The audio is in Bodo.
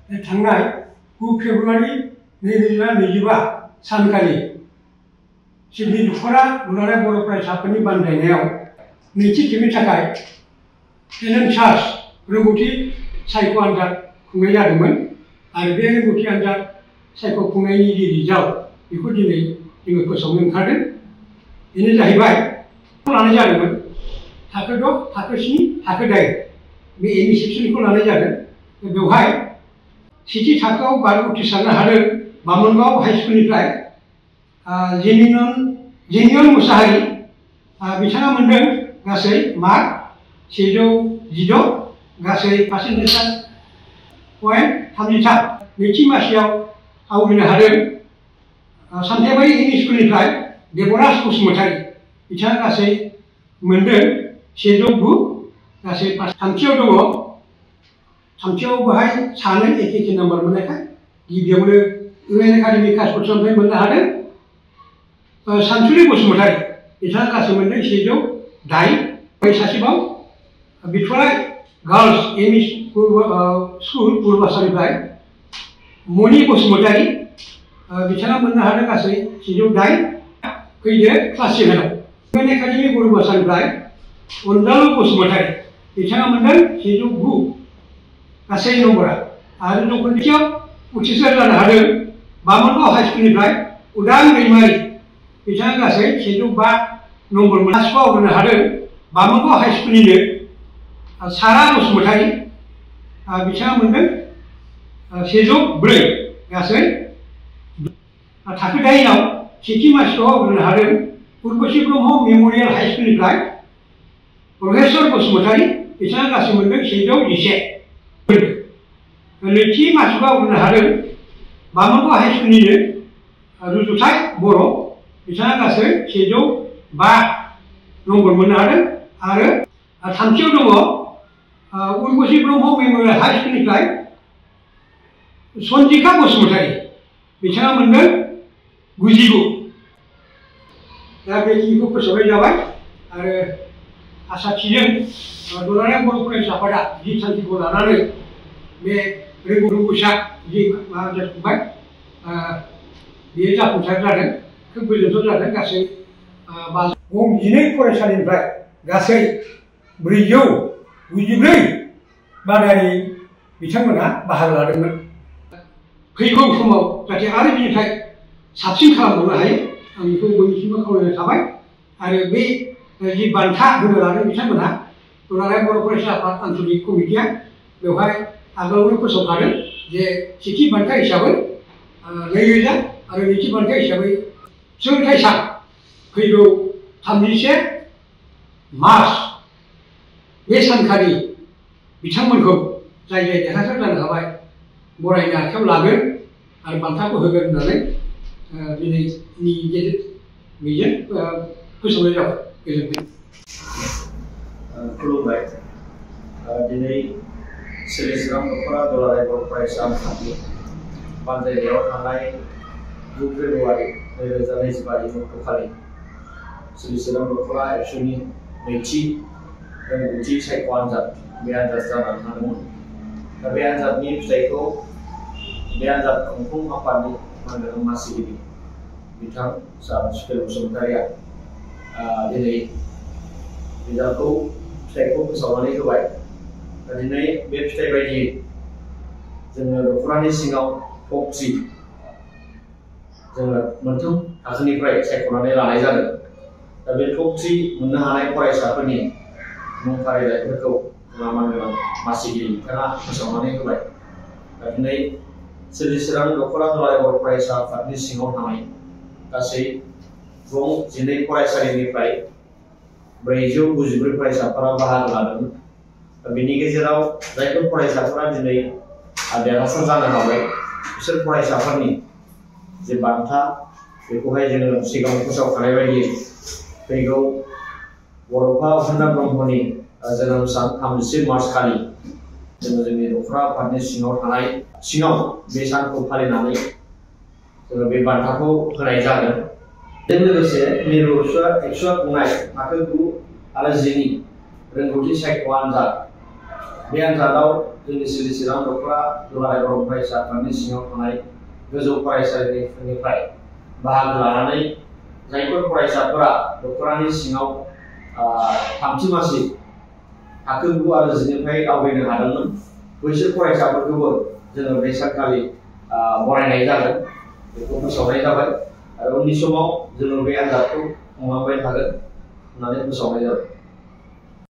थांनाय 9 फेब्रुवारि 2025 सानखालि सिडनी दखरा दुलाराय बर' फरायसाफोरनि बानजायनायाव नैथि खेबनि थाखाय टेलेन्ट सार्च रोंगौथि सायख' आनजाद खुंनाय जादोंमोन आरो बे रोंगौथि आनजाद सायख'फुंनायनि जि रिजाल्ट बेखौ दिनै जोङो फोसावनो ओंखारदों। बेनो जाहैबाय लानाय जादोंमोन थाखो 6, थाखो 7, थाखो 8 बे एमइ सेक्सनखौ लानाय जादों। बेवहाय सेथि थाखोआव उथ्रिसारनो हादों बामोनगाव हाइ स्कुलनिफ्राय जेनियन मुसाहारि बिथाङा मोनदों गासै मार्क 116 गासै पार्सेन्टेजआ .33। नैथि मासियाव आवग्रिनो हादों सामथाइबारि एमइ स्कुलनिफ्राय देबराज बसुमतारी बिथाङा गासै मोनदों 109 गासै थामथियाव दङ। थामथियाव बेहाय सानै एखे नाम्बार मोननायखाय गिबियावनो इउएन एकाडेमि कासकट्रानिफ्राय मोननो हादों सानसुरि बसुमतारी बिथाङा गासै मोनदों 108। सासेबाव बिथराय गार्लस एमइ स्कुल पुर्बासानिफ्राय मणि बसुमतारी बिथाङा मोननो हादों गासै 108। फैदो क्लास 7आव इउएन एकाडेमि पुर्बासानिफ्राय अनजालु बसुमतारी बिथाङा मोनदों 109 गासै नम्बरा आरो जौखोन्दोआव उथ्रिसार जानो हादों बामोनगाव हाइ स्कुलनिफ्राय उदां दैमारि बिथाङा गासै 105 नम्बर क्लासखौ आवग्रिनो हादों बामोनगाव हाइ स्कुलनिनो सारा बसुमतारी बिथाङा मोनदों 104 गासै। थाखो 8आव सेथि मासिखौ आवग्रिनो हादों उर्बशी ब्रह्म मेमरियेल हाइ स्कुलनिफ्राय प्रफेसर बसुमतारी बिथाङा गासै मोनदों 111। नैथि मासिखौ आवग्रिनो हादों बामोनगाव हाइ स्कुलनिनो रुजुथाय बर' बिथाङा गासै 105 नम्बर मोननो हादों आरो थामथियाव दङ उर्बशी ब्रह्म मेमरियेल हाइ स्कुलनिफ्राय सन्जिका बसुमतारी बिथाङा मोनदों 99। दा बेखिनिखौ फोसावनाय जाबाय आरो आसा थिदों दुलाराय बर' फरायसा आफादा जि थांखिखौ लानानै बे रोंगौसा जि आनजाद खुंबाय बेयो जाफुंसार जादों खोब गोजोनथाव जादों। गासै 12 फरायसालिनिफ्राय गासै 494 बादायारि बिथांमोना बाहागो लादोंमोन। फैगौ समाव जाहाथे आरो बिनिफ्राय साबसिन खालामबावनो हायो आं बेखौ बयनिसिमबो खावलायनाय थाबाय आरो बे जि बान्था होनो लादों बिथांमोनहा दुलाराय बर' फरायसा आफाद आन्चलिक कमिटिया बेवहाय आगोलावनो फोसावखादों जे सेथि बान्था हिसाबै 2000 आरो नैथि बान्था हिसाबै सोलोंथाइ सान फैगौ 31 मार्च बे सानखालि बिथांमोनखौ जाय देरहासार जानो हाबाय बरायनो आखायाव लागोन आरो बान्थाखौ होगोन होननानै दिनैनि बेजों फोसावनाय जाबाय। गोजोन्थों। खुलुमबाय। दिनै सिरिश्राम दखरा दुलाराय बर' फरायसा आफादनि बानजायनायाव थांनाय 9 फेब्रुवारि 2025 अक्ट'खालि सिरिश्राम दखरा एबसुनि नैथि रोंगौथि सायख' आनजाद बे आनजाद जानानै थांदोंमोन। दा बे आनजादनि फिथाइखौ बे आनजाद खुंफुं आफादनि मानगोनां मासिगिरि बिथां सार सुखेल बसुमतारीया दिनै रिजाल्टखौ फिथाइखौ फोसावनानै होबाय। दा दिनै बे फिथाइ बायदियै जोङो दखरानि सिङाव टप 3 जोङो मोनथाम थाखोनिफ्राय सायख'नानै लानाय जादों। दा बे टप 3 मोननो हानाय फरायसाफोरनि मुं फारिलाइफोरखौ जोंहा मानगोनां मासिगिरि बिथाङा फोसावनानै होबाय। दा दिनै सिरिश्राम दखरा दुलाराय बर' फरायसा आफादनि सिङाव थानाय गासै 12 फरायसालिनिफ्राय 494 फरायसाफोरा बाहागो लादोंमोन। दा बेनि गेजेराव जायफोर फरायसाफोरा दिनै देरहासार जानो हाबाय बिसोर फरायसाफोरनि जे बान्था बेखौहाय जोङो सिगाङाव फोसावखानाय बायदियै फैगौ बड'फा उपेन्द्र ब्रह्मनि जोनोम सान 31 मार्च खालि जोङो जोंनि दखरा आफादनि सिङाव थानाय बे सानखौ फालिनानै जोङो बे बान्थाखौ होनाय जादों। बेजों लोगोसे मिरु एबसुआ खुंनाय थाखो 9 आरो 10 नि रोंगौथि सायख' आनजाद बे आनजादाव जोंनि सिलि चिरां दख'रा दुलाराय बर' फरायसा आफादनि सिङाव थानाय गोजौ फरायसालिनिफ्राय बाहागो लानानै जायफोर फरायसाफोरा दख'रानि सिङाव थामथि मासि थाखो 9 आरो 10 निफ्राय आवगायनो हादोंमोन बैसोर फरायसाफोरखौबो जोङो बे सानखालि बरायनाय जागोन बेखौ फोसावनाय जाबाय आरो उननि समाव जोङो बे आनजादखौ खुंलांबाय थागोन होननानै फोसावनाय जाबाय।